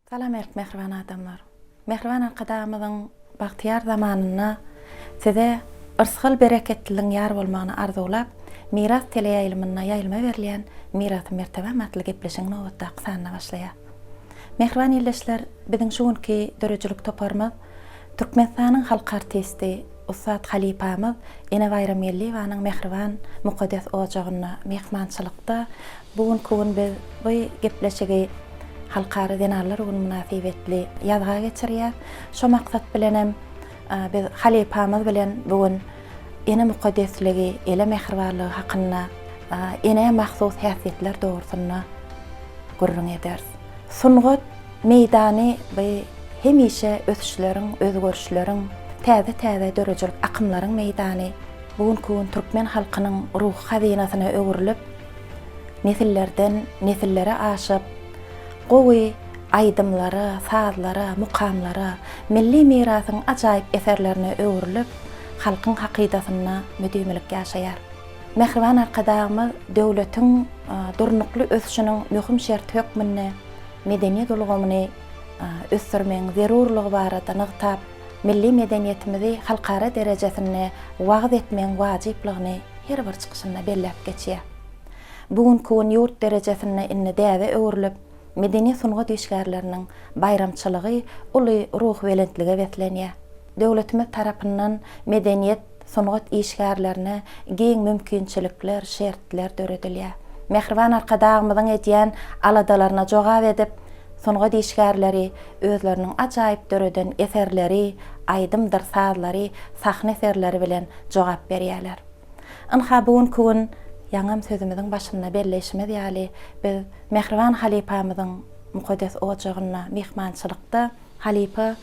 Salam erk mähriban adamlar. Mähriban Arkadagymyzyň bagtyýar zamanynda size yrsgal bereketliligiň ýar bolmagyny arzuwlap, Miras teleýaýlymynda ýaýlyma berilýän Mirasym mertebäm atly gepleşigiň nobatdaky sanyna başlaýar. Mähriban ildeşler, biziň şu günki döredijilik toparymyz Türkmenistanyň halk artisti, Ussat halypamyz Ene Baýramgeldiýewanyň mähriban mukaddes ojagynda myhmançylykda bu günki gün biz bu gepleşigi Halkara zenanlar güni mynasybetli ýazga geçirýäs. Şo maksat bilenem biz halypamyz bilen bu gün ene mukaddesligi, ele mähribanlygy hakynda, enä mahsus häsiýetler dogrusynda gürrüň ederis. Sungat Meýdany bu hemişe ösüşleriň, özgerişleriň, täze-täze döredijilik akymlaryň meýdany. Bu günki gün türkmen halkynyň ruhy hazynasyna öwrülip, nesillerden nesillere aşyp, gowy aýdymlara, sazlara, mukamlara, milli mirasyň ajaýyp eserlerine öwrülip, halkyň hakydasynda müdimilik ýaşaýar. Mähriban Arkadagymyz döwletiň durnukly ösüşiniň möhüm şerti hökmünde medeniýet ulgamyny ösdürmegiň zerurlygy barada nygtap, milli medeniýetimizi halkara derejesinde wagyz etmegiň wajyplygyny her bir çykyşynda belläp geçýär. Bu günki gün ýurt derejesinde indi däbe öwrülip, medeniýet-sungat işgärleriniň baýramçylygy uly ruhubelentlige beslenýär. Döwletimiz tarapyndan medeniýet, sungat işgärlerine giň mümkinçilikler, şertler döredilýär. Mähriban Arkadagymyzyň edýän aladalaryna jogap edip, sungat işgärleri özleriniň ajaýyp döreden eserleri, aýdymdyr sazlary, sahna eserleri bilen jogap berýärler. Ynha, bu günki gün, ýaňam sözümiziň başynda belleýşimiz ýaly, biz mähriban halypamyzyň mukaddes ojagynda myhmançylykda, Halypa,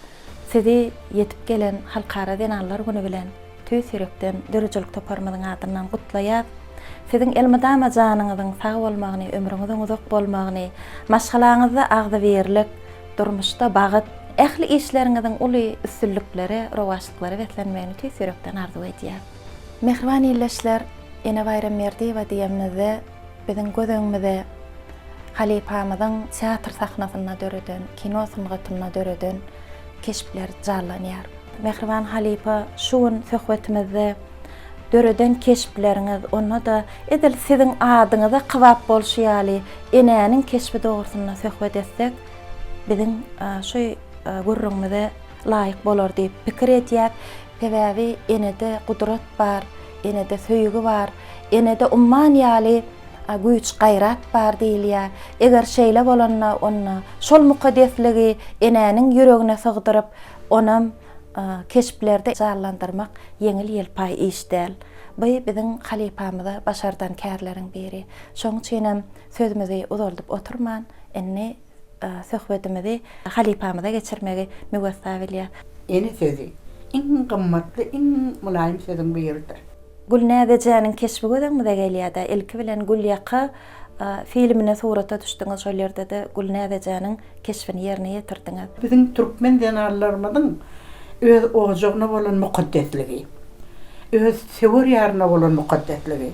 sizi ýetip gelen Halkara zenanlar güni bilen tüýs ýürekden döredijilik toparymyzyň adyndan gutlaýas. Siziň elmydama janyňyzyň sag bolmagyny, ömrüňiziň uzak bolmagyny, maşgalaňyzda agzybirlik, durmuşda bagyt, ähli işleriňiziň uly üstünliklere, rowaçlyklara beslenmegini tüýs ýürekden arzuw edýäs. Mähriban ildeşler, Ene Baýramberdiýewa diýenimizde biziň göz öňümize Halypamyzyň teatr sahnasynda döreden, kino sungatynda döreden keşpleri janlanýar. Mähriban halypa, şu gün söhbetimizde döreden keşpleriňiz, onda-da edil siziň adyňyza kybap bolşy ýaly enäniň keşbi dogrusynda söhbet etsek, biziň şu gürrüňimize laýyk bolar diýip pikir edýäs. Sebäbi enede gudrat bar, enede söýgi bar, enede umman ýaly güýç-gaýrat bar diýilýär. Eger şeýle bolanda, onda şol mukaddesligi enäniň ýüregine sygdyryp, onam keşplerde janlandyrmak ýeňil-ýelpaý iş däl. Bu biziň halypamyza başardan kärleriň biri. Şonuň üçinem sözümizi uzaldyp oturman, indi söhbedimizi halypamyza geçirmegi müwessa bilýäs. Ene sözi, iň gymmatly, iň mylaýym sözüň biridir. Gülnäz ejäniň keşbi göz öňümize gelýär-dä. Ilki bilen Gülýaka filmine surata düşdüňiz, şol ýerde-de Gülnäz ejäniň keşbini ýerine ýetirdiňiz. Biziň türkmen zenanlarymyzyň öz ojagyna bolan mukaddesligi, öz söwer ýaryna bolan mukaddesligi,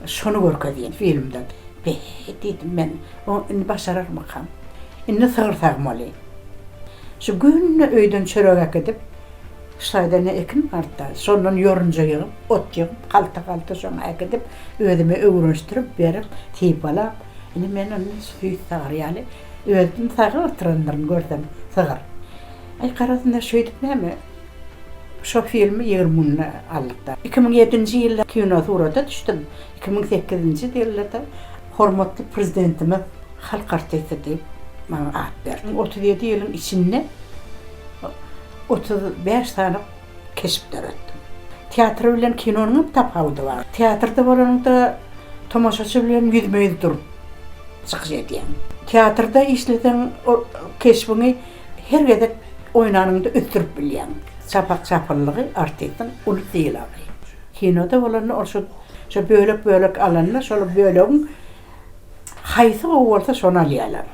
şony görkezýän filmde. Be, diýdim men, o indi başararmykam? Indi sygyr sagmaly. Şu günde öýden çörek äkidip, Şaýda ne ekin bardy-da, şondan ýorunja ýygyp, ot ýygyp, halta-halta şoňa äkidip, özüme öwrenişdirip berip, sypalap, indi men indi süýt sagar ýaly özüm sagyp oturandyryn görsem, sygyr. Aý, garasynda şeýdip näme, şo filmi 20 günde aldyk-da. 2007-nji ýylda kino surata düşdüm. 2008-nji ýylda-da hormatly Prezidentimiz Halk artisti diýip maňa at berdi. 37 ýylyň içinde 35 sany keşp döretdim. Teatr bilen kinonyň hem tapawudy bar. Teatrda bolanyňda tomaşaçy bilen ýüzme-ýüz durup çykyş edýäň. Teatrda işleseň ol keşbiňi her gezek oýnanyňda ösdürip bilýäň. Çapak çapyllygy artistiň uly sylagy. Kinoda bolanda ol şo şo bölek-bölek alanda şol bölegiň Haýsy gowy bolsa şony alýarlar.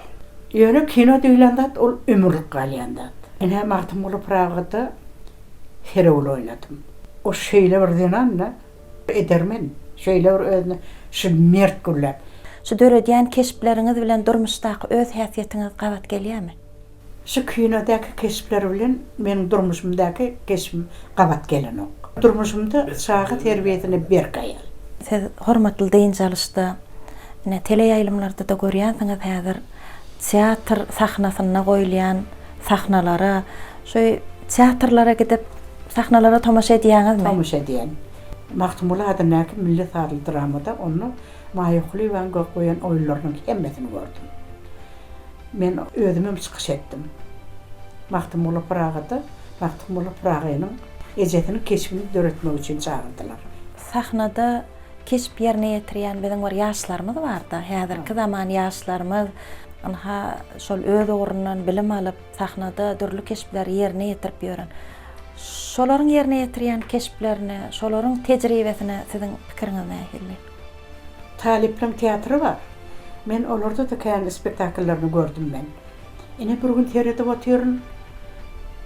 Ýöne kino diýlen zat ol ömürlik galýan zat. Men-ä Magtymguly Pyragyda Seregül oýnadym. O şeýle bir zenan-da, edermen, şeýle bir özüne şu mert gürläp. Şu döredýän keşpleriňiz bilen durmuşdaky öz häsiýetiňiz gabat gelýärmi? Şu kinodäki keşpler bilen meniň durmuşymdaky keşbim gabat gelenok. Durmuşymda çaga terbiýesine berk aýal. Siz hormatly dynç alyşda, ine, teleýaýlymlarda-da görýänsiňiz häzir teatr sahnasynda goýulýan sahnalara, şu teatrlara gidip sahnalara tomaşa edýäňizmi? Tomaşa edýän. Magtymguly adyndaky milli sazly dramada onda Maýa Kulyýewanyň goýan oýunlarynyň hemmesini gördüm. Men özümem çykyş etdim. Magtymguly Pyragyda Magtymguly Pyragynyň ejesiniň keşbini döretmek üçin çagyrdylar. Sahnada keşp ýerine ýetirýän biziň bir ýaşlarymyz bar-da, häzirki zaman ýaşlarymyz ynha şol öz ugrundan bilim alyp, sahnada dürli keşpleri ýerine ýetirip ýören. Şolaryň ýerine ýetirýän keşplerine, şolaryň tejribesine siziň pikiriňiz nähili? Talyplaň teatry bar. Men olarda-da kän spektakllaryny gördüm men. Ine bir gün seredip otyryn,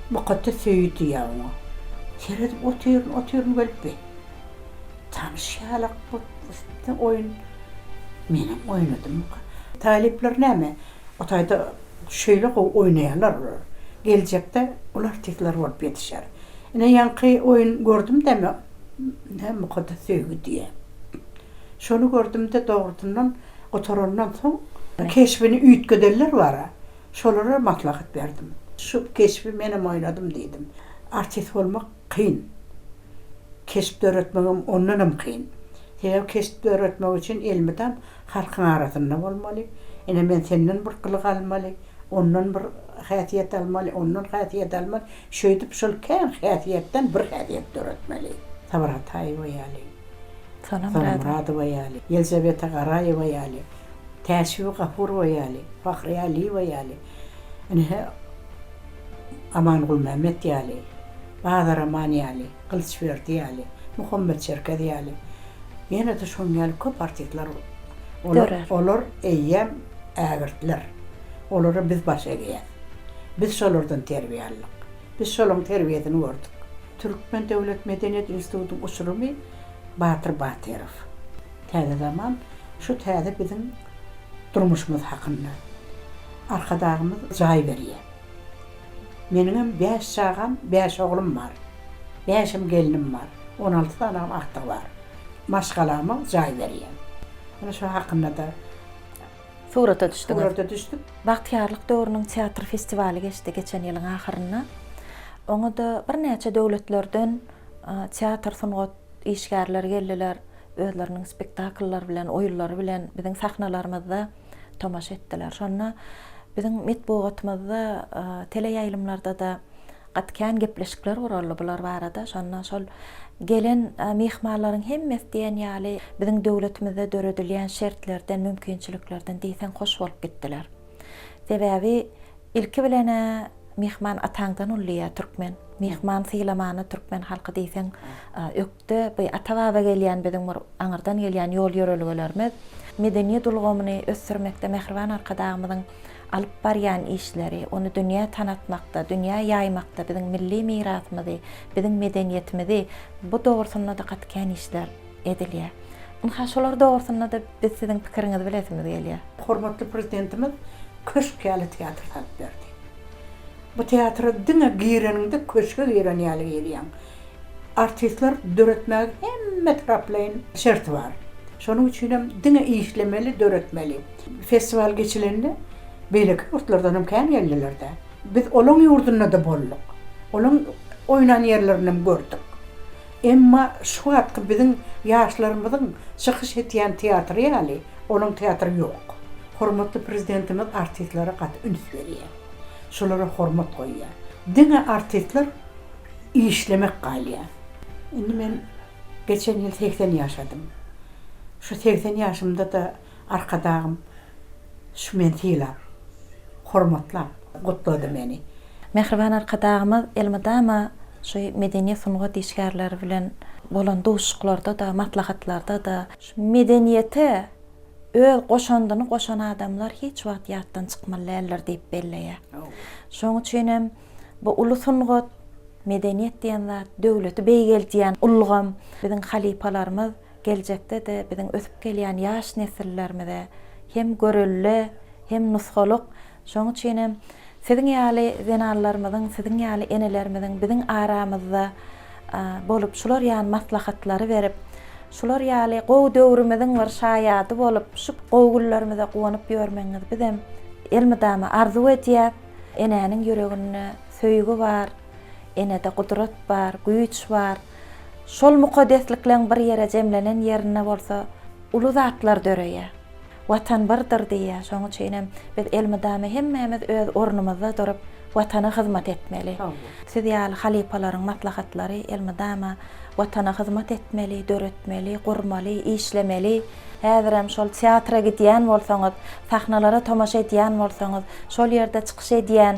Mukaddes söýgi diýýär oňa. Seredip otyryn, otyryn gelip bi. Tanyş ýalak bu oýun. Menem oýnadymmyka? Talyplar näme, o taýda şeýle gowy oýnaýarlar olar. Geljekde uly artistler bolup ýetişer. Ine ýaňky oýun gördüm-de men, näme Mukaddes söýgi diýýär. Şony gördüm-de dogrusyndan gutarandan soň keşbini üýtgedenler bar-a, şolara maslahat berdim. Şu keşbi menem oýnadym diýdim. Artist bolmak kyn. Keşp döretmegem ondanam kyn. Sebäbi keşp döretmek üçin elmydam halkyň arasynda bolmaly. Ine men senden bir gylyk almaly, ondan bir häsiýet almaly, ondan häsiýet almaly. Şeýdip şol kän häsiýetden bir häsiýet döretmeli. Sabyr Ataýewa ýaly. Sona Myradowa ýaly, Ýelizaweta Garaýewa ýaly, Täşbibi Gafurowa ýaly, Fahriýa Aliýewa ýaly, ine, Aman Gulmämmet ýaly, Bazar Aman ýaly, Gylyçberdi ýaly, Muhammet Çerkez ýaly, ýene-de şonuň ýaly köp artistler olar, olar eýýäm ägirtler. Olara biz baş egýäs. Biz şolardan terbiýe aldyk. Biz şolaryň terbiýesini gördük. Türkmen döwlet medeniýet institutynyň uçurymy Batyr Batyrow. Täze zaman şu täze biziň durmuşymyz hakynda. Arkadagymyz jaý berýär. Meniňem bäş çagam, bäş oglum bar. Bäşem gelnim bar. 16 sanam agtygy bar. Maşgalama jaý berýär. Ine şu hakynda-da Surata düşdüňiz. Surata düşdük. Bagtyýarlyk döwrüniň teatr festiwaly geçdi geçen ýylyň ahyrynda. Oňa-da birnäçe döwletlerden teatr sungat işgärleri geldiler. Özleriniň spektakllary bilen, oýunlary bilen biziň sahnalarymyzda tomaşa etdiler. Şonda biziň metbugatymyzda, teleýaýlymlarda-da Gaty kän gepleşikler guraldy bular barada. Şonda şol gelen myhmanlaryň hemmesi diýen ýaly biziň döwletimizde döredilýän şertlerden, mümkinçiliklerden diýseň hoş bolup gitdiler. Sebäbi ilki bilen-ä myhman ataňdan uly diýýär türkmen. Myhman sylamana türkmen halky diýseň ökde. Bu ata-baba gelýän biziň bir aňyrdan gelýän ýol-ýörelgelerimiz. Medeniýet ulgamyny ösdürmekde mähriban Arkadagymyzyň alyp barýan işleri, ony dünýä tanatmakda, dünýä ýaýmakda biziň milli mirasymyzy, biziň medeniýetimizi, bu dogrusynda-da gaty kän işler edilýär. Ynha, şolar dogrusynda-da biz siziň pikiriňizi bilesimiz gelýär. Hormatly Prezidentimiz köşk ýaly teatr salyp berdi. Bu teatra diňe gireniňde köşge giren ýaly girýäň. Artistler döretmäge hemme taraplaýyn şerti bar. Şonuň üçinem diňe işlemeli, döretmeli. Festiwal geçilende beýleki ýurtlardanam kän geldiler-dä. Biz olaň ýurdunda-da bolduk. Olaň oýnan ýerlerinem gördük. Emma şu wagtky biziň ýaşlarymyzyň çykyş etýän teatry ýaly olaň teatry ýok. Hormatly Prezidentimiz artistlere gaty üns berýär. Şolara hormat goýýar. Diňe artistler işlemek galýar. Indi men geçen ýyl 80 ýaşadym. Şu 80 ýaşymda-da Arkadagym şu meni sylap, hormatlap gutlady meni. Mähriban Arkadagymyz elmydama şu medeniýet-sungat işgärleri bilen bolan duşuşyklarda-da, maslahatlarda-da, şu medeniýete öz goşandyny goşan adamlar hiç wagt ýatdan çykmaly däldir diýip belleýär. Şonuň üçin hem bu uly sungat, medeniýet diýen zat döwleti beýgeldýän ulgam. Biziň halypalarymyz geljekde-de biziň ösüp gelýän ýaş nesillerimize hem görelde, hem nusgalyk. Şonuň üçin hem. Siziň ýaly zenanlarymyzyň, siziň ýaly enelerimiziň biziň aramyzda bolup şular ýaly maslahatlary berip, şular ýaly gowy döwrümiziň bir şaýady bolup, şu gowy günlerimize guwanyp ýörmegiňizi bizem elmydama arzuw edýäs. Enäniň ýüreginde söýgi bar, enede gudrat bar, güýç bar. Şol mukaddeslikleň bir ýere jemlenen ýerinde bolsa uly zatlar döreýär. Watan birdir diýýär. Şonuň üçin hem biz elmydama hemmämiz öz ornumyzda durup, Watana hyzmat etmeli. Siz ýaly halypalaryň maslahatlary elmydama Watana hyzmat etmeli, döretmeli, gurmaly, işlemeli. Häzirem şol teatra gidýän bolsaňyz, sahnalara tomaşa edýän bolsaňyz, şol ýerde çykyş edýän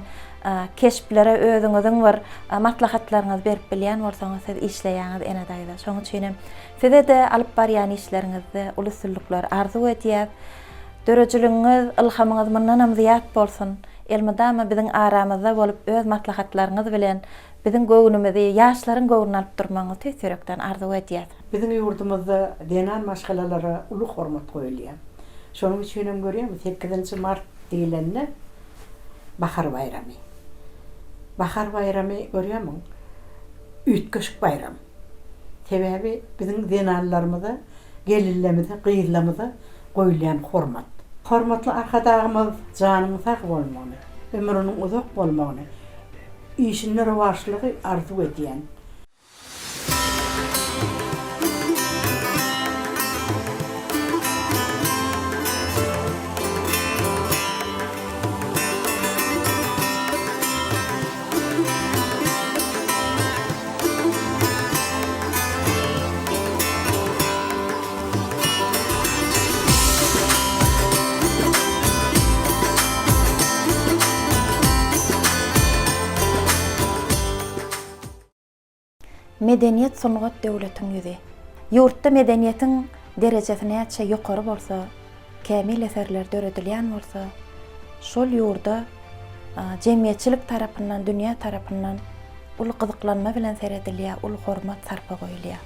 keşplere özüňiziň bir maslahatlaryňyzy berip bilýän bolsaňyz, siz işleýäňiz ene daýza. Şonuň üçin hem Size-de alyp barýan işleriňizde uly üstünlikler arzuw edýäs. Döredijiligiňiz, ylhamyňyz mundanam zyýat bolsun. Elmydama biziň aramyzda bolup öz maslahatlaryňyz bilen biziň göwnümizi, ýaşlaryň göwnüni alyp durmagyňyzy tüýs ýürekden arzuw edýäs. Biziň ýurdumyzda zenan maşgalalara uly hormat goýulýar. Şonuň üçinem görýäňmi, sekizinji mart diýlende Bahar baýramy. Bahar baýramy görýärmiň, üýtgeşik baýram. Sebäbi biziň zenanlarymyza, gelinlerimize, gyzlarymyza goýulýan hormat. Hormatly Arkadagymyz janyň sag bolmagyny, ömrüniň uzak bolmagyny, işinde rowaçlygy arzuw edýän. Medeniýet sungat döwletiň ýüzi. Ýurtda medeniýetiň derejesi näçe ýokary bolsa, kämil eserler döredilýän bolsa, şol ýurda jemgyýetçilik tarapyndan, dünýä tarapyndan uly gyzyklanma bilen seredilýär, uly hormat, sarpa goýulýar.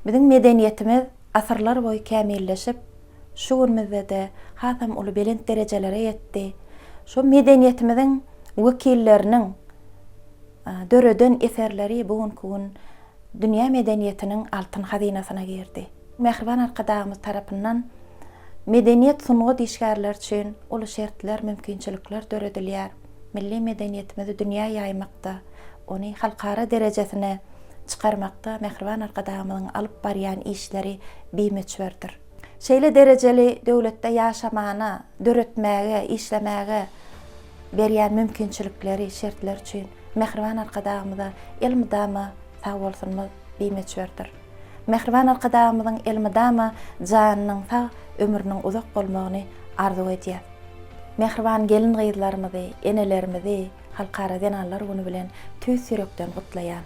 Biziň medeniýetimiz asyrlar boýy kämilleşip, şu günümizde-de hasam uly belent derejelere ýetdi. Şo medeniýetimiziň wekilleriniň döreden eserleri bu günki gün dünýä medeniýetiniň altyn hazynasyna girdi. Mähriban Arkadagymyz tarapyndan medeniýet, sungat işgärleri üçin uly şertler, mümkinçilikler döredilýär. Milli medeniýetimizi dünýä ýaýmakda, ony halkara derejesine çykarmakda mähriban Arkadagymyzyň alyp barýan işleri bimöçberdir. Şeýle derejeli döwletde ýaşamana, döretmäge, işlemäge berýän mümkinçilikleri, şertleri üçin mähriban Arkadagymyza elmydama sagbolsunymyz bimöçberdir. Mähriban Arkadagymyzyň elmydama janynyň sag, ömrüniň uzak bolmagyny arzuw edýäs. Mähriban gelin-gyzlarymyzy, enelerimizi Halkara zenanlar güni bilen tüýs ýürekden gutlaýan.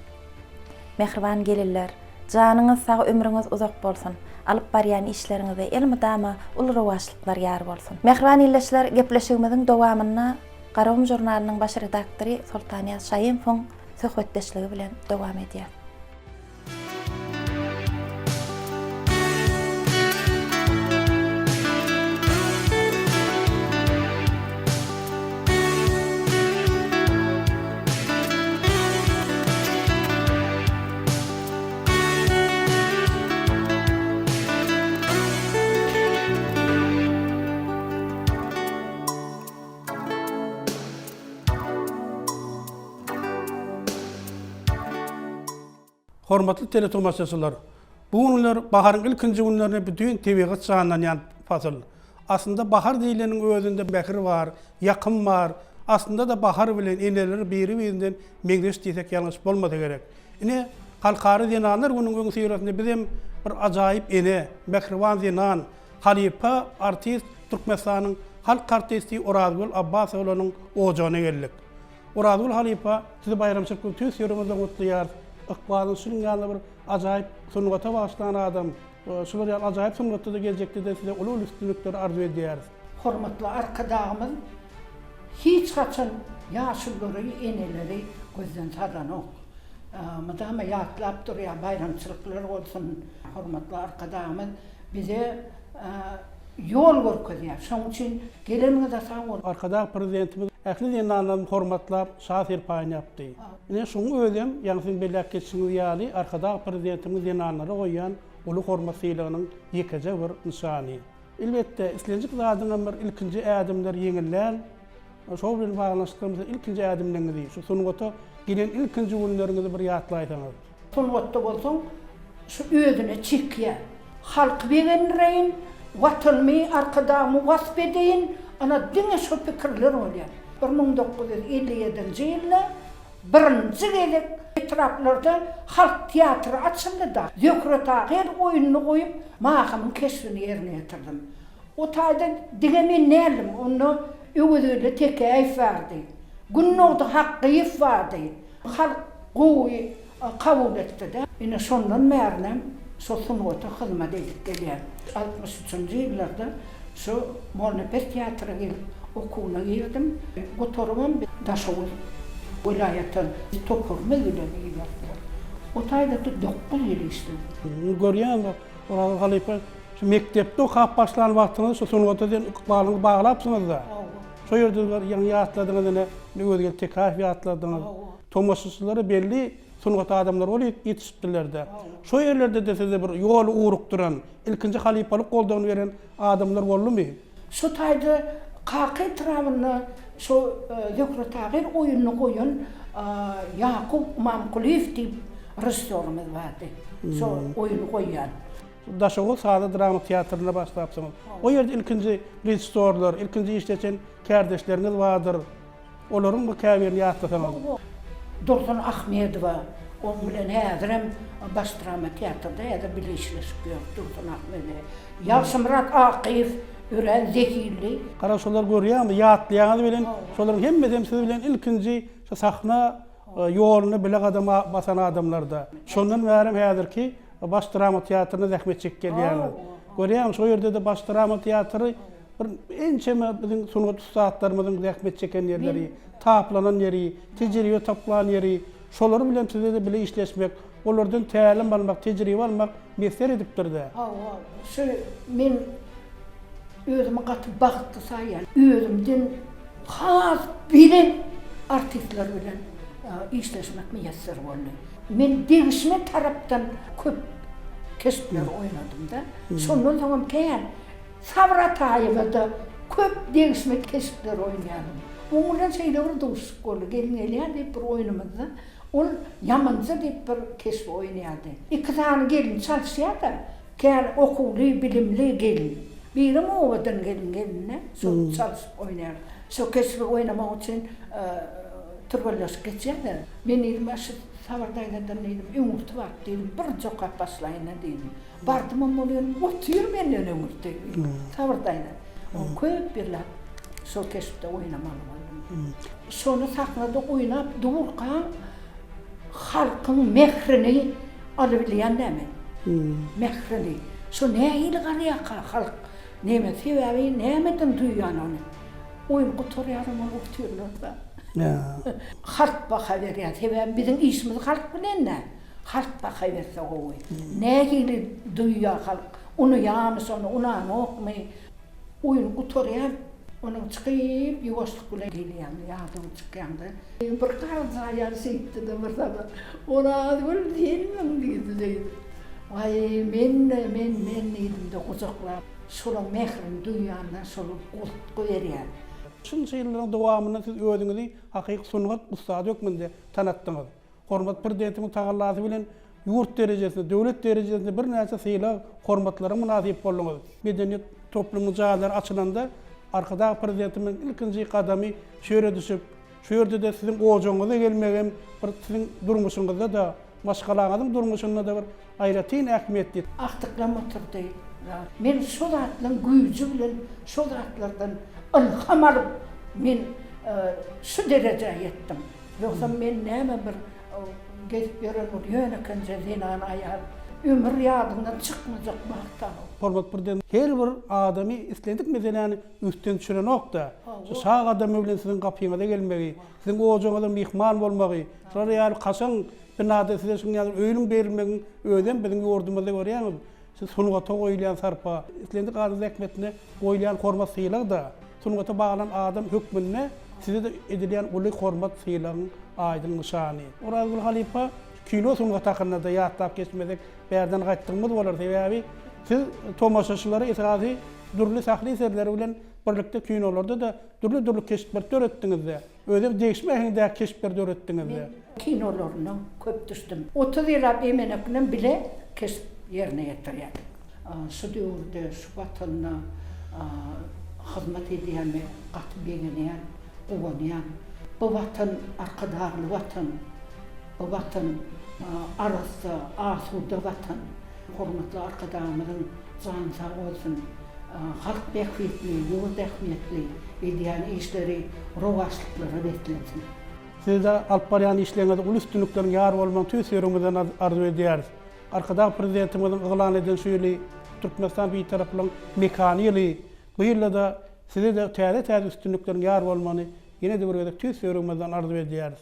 Mähriban gelinler, janyňyz sag, ömrüňiz uzak bolsun! Alyp barýan işleriňizde elmydama uly rowaçlyklar ýar bolsun! Mähriban ildeşler, gepleşigimiziň dowamynda Garagum žurnalynyň baş redaktory Soltanýaz Şaýymowyň söhbetdeşligi bilen dowam edýäs. Hormatly teletomaşaçylar! Bu günler baharyň ilkinji günlerinde bütin tebigat janlanýan pasyl. Aslynda bahar diýleniň özünde mähir bar, ýakym bar. Aslynda-da bahar bilen eneler biri-birinden meňzeş diýsek ýalňyş bolmasa gerek. Ine, Halkara zenanlar gününiň öňüsyrasynda bizem bir ajaýyp ene, mähriban zenan, halypa artist Türkmenistanyň halk artisti Orazgül Abbasowlanyň ojagyna geldik. Orazgül halypa, sizi baýramçylyk bilen tüýs ýüregimizden gutlaýarys. Ykbalyňyz şunuň ýaly bir ajaýyp sungata bagyşlan adam. Şular ýaly ajaýyp sungatda-da geljekde-de size uly-uly üstünlikleri arzuw edýäris. Hormatly Arkadagymyz hiç haçan ýaşululary, eneleri gözden salanok. Mydama ýatlap durýar, baýramçylyklar bolsun, hormatly Arkadagymyz bize ýol görkezýär. Şonuň üçin geleniňize sag boluň. Arkadag Prezidentimiz. Ähli zenanlaryny hormatlap, şa serpaýyny ýapdy. Ine, şunuň özem, ýaňy siziň belläp geçişiňiz ýaly, Arkadag Prezidentimiz zenanlara goýýan uly hormat-sylagynyň ýekeje bir nyşany. Elbetde, islenjik zadyňam bir ilkinji ädimleri ýeňil däl. Şol bilen baglanyşykly mesela ilkinji ädimleriňizi, şu sungata gelen ilkinji günleriňizi bir ýatlaýsaňyz. Sungatda bolsaň, şu özüne çekýär. Halky begendireýin, Watanymy, Arkadagymy wasp edeýin, ana, diňe şo pikirler bolýar. 1957-nji ýylda birinji gezek etraplarda halk teatry açyldy-da, Zöhre-Tahyr oýnuny goýup, Mahymyň keşbini ýerine ýetirdim. O taýda diňe men däldim, onda Öwezgeldi Tekäýew bardy, Gündogdy Hakgyýew bardy. Halk gowy kabul etdi-de. Ine, şondan bärinem şo sungata hyzmat edip gelýän. 63-nji ýyllarda şu Mollanepes teatryna gelip okuwyna girdim. Gutarybam Daşoguz welaýata toparymyz bilen iberdiler. O taýda-da dokuz ýyl işledim. Görýäňmi, Orazguly halypa, şu mekdepde okap başlan wagtyňyz şu sungata siz ykbalyňyzy baglapsyňyz-da. Şo ýerde ýaňy ýatladyňyz ine, Öwezgeldi Tekäýew ýatladyňyz. Tomaşaçylara belli sungat adamlary bolup ýetişipdirler-de. Şo ýerlerde-de size bir ýoly ugrukdyran, ilkinji halypalyk goldawyny beren adamlar boldumy? Şo taýda Kaka etrabynda şo Zöhre Tahyr oýnuny goýan Ýakup Ymamkulyýew diýip režissýorymyz bardy. Şo oýny goýýan. Daşoguz sazly drama teatrynda başlapsyňyz. O ýerde ilkinji režissýorlar, ilkinji işleşen kärdeşleriňiz bardyr. Olaryň bir käbirini ýatlasaňyz. Dursun Ahmedowa, oň bilen häzirem Baş drama teatrda häzir bile işleşip ýörüs Dursun Ahmedowa. Ýagşymyrat Akyýew örän zehinli. Garaz şolary görýäňmi, ýatlaýaňyz welin, şolaryň hemmesem siz bilen ilkinji şu sahna ýoluna bile gadam basan adamlar-da. Şondan bärem häzirki Baş drama teatrynda zähmet çekip gelýäňiz. Görýäňmi, şo ýerde-de Baş drama teatry bir ençeme biziň sungat ussatlarymyzyň zähmet çeken ýerleri, taplanan ýeri, tejribe toplan ýeri. Şolar bilen size-de bile işleşmek, olardan tälim almak, tejribe almak miýesser edipdir-dä. Hawa, şu men özümi gaty bagtly saýýan. Özümden has belent artistler bilen işleşmek miýesser boldy. Men degişme tarapdan köp keşpleri oýnadym-da. Şondan soňam kän Sabyr Ataýewa-da köp degişme keşpleri oýnadym. Oň bilen şeýle bir duşuşyk boldy. Gelin gelýär diýip bir oýnumyzda ol Ýamanja diýip bir keşbi oýnaýardy. Iki sany gelin çalyşýar-da, kän okuwly, bilimli gelin. Birem owadan gelin gelin-de, şol çalyşyp oýnaýar. Şo keşbi oýnamak üçin türgenleşik geçýär-de. Men diýdim, şu Sabyr daýzadan diýdim, öňürti baryp diýdim, bir jokap başlaýyn-da diýdim. Bardymam ol ýöne otyr menden öňürti. Sabyr daýza. Ol köp ýyllap şol keşpde oýnamaly boldum. Şony sahnada oýnap durkaň halkyň mährini alybilýän däl men. Mährini. Şo nähili garaýarka halk? Neme sebäbi nämeden duýýan ony? Oýun gutarýaram ol otyrlar-da. Halk baha berýär. Sebäbi biziň işimiz halk bilen-dä. Halk baha berse gowy. Nähili duýýar halk? Unuýarmy şony, unanokmy? Oýun gutarýar. Onuň çykyp, ýuwaşlyk bilen gelýäň, ýadyň çykýaňda. Bir garynja aýal şeýtdi-de bir sapar, Orazgül senmiň diýdi şeýdip. Waý, men-de, men, men diýdim-de gujaklap. Şolaň mährini duýýan-da, şol goltgy berýär. Şunça ýyllaryň dowamynda siz özüňizi hakyky sungat ussady hökmünde tanatdyňyz. Hormatly Prezidentimiziň tagallasy bilen ýurt derejesinde, döwlet derejesinde birnäçe sylag, hormatlara mynasyp bolduňyz. Medeniýet toplumynyň jaýlary açylanda Arkadag Prezidentimiziň ilkinji gadamy şu ýere düşüp, şu ýerde-de siziň ojagyňyza gelmegem bir siziň durmuşyňyzda-da, maşgalaňyzyň durmuşynda-da bir aýratyn ähmiýetli. Agtyklam oturdy. Men şo zatlaryň güýji bilen, şo zatlardan ylham alyp, men şu derejä ýetdim. Ýogsam men näme bir gezip ýören bir ýönekeýje zenan aýal. Ömür ýadyňdan çykmajak bagt al. Hormat birden her bir adamy islendik meseläni üstden düşürenok-da. Şu şa gadamy bilen siziň gapyňyza gelmegi, siziň ojagyňyza myhman bolmagy, şular ýaly kaşaň binada size şuň ýaly öýüniň berilmegiň özem biziň ýurdumyzda görýäňiz, şu sungata goýulýan sarpa, islendik adam zähmetine goýulýan hormat-sylag-da. Sungata baglan adam hökmünde. size-de edilýän uly hormat-sylagyň aýdyň nyşany. Orazgül halypa, kino sungaty hakynda-da ýatlap geçmesek bärden gaýtdygymyz bolar. Sebäbi siz tomaşaçylara esasy dürli sahna eserleri bilen birlikde kinolarda-da dürli-dürli keşpleri döretdiňiz-de. Özem degişme äheňdäki keşpleri döretdiňiz-de. Men kinolaryndan köp düşdüm. 30 ýyllap Emenek bilen bile keşp ýerine ýetirýärdik. Şu döwürde şu Watanda hyzmat edýänime gaty begenýän, guwanýan. Bu Watan Arkadagly Watan. Bu Watan arassa, asuda Watan. Hormatly Arkadagymyzyň jany sag bolsun! Halk bähbitli, ýurt ähmiýetli edýän işleri rowaçlyklara beslensin! Size-de alyp barýan işleriňizde uly üstünlikleriň ýar bolmagyny tüýs ýüregimizden arzuw edýäris. Arkadag Prezidentimiziň yglan eden şu ýyly Türkmenistan Bitaraplygyň mekany ýyly. Bu ýylda-da size-de täze-täze üstünlikleriň ýar bolmagyny ýene-de bir gezek tüýs ýüregimizden arzuw edýäris.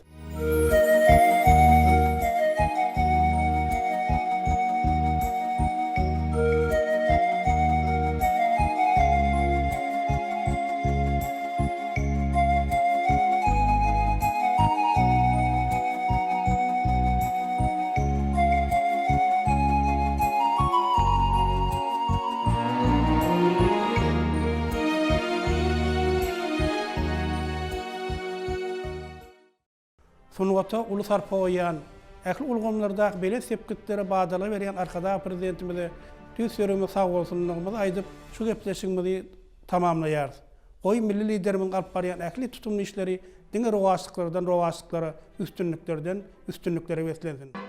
Sungata uly sarpa goýýan, ähli ulgamlardaky belent sepgitlere badalga berýän Arkadag Prezidentimize tüýs ýüregimiz sagbolsunlygymyzy aýdyp, şu gepleşigimizi tamamlaýarys. Goý, milli Liderimiziň alyp barýan ähli tutumly işleri diňe rowaçlyklardan rowaçlyklara, üstünliklerden üstünliklere beslensin!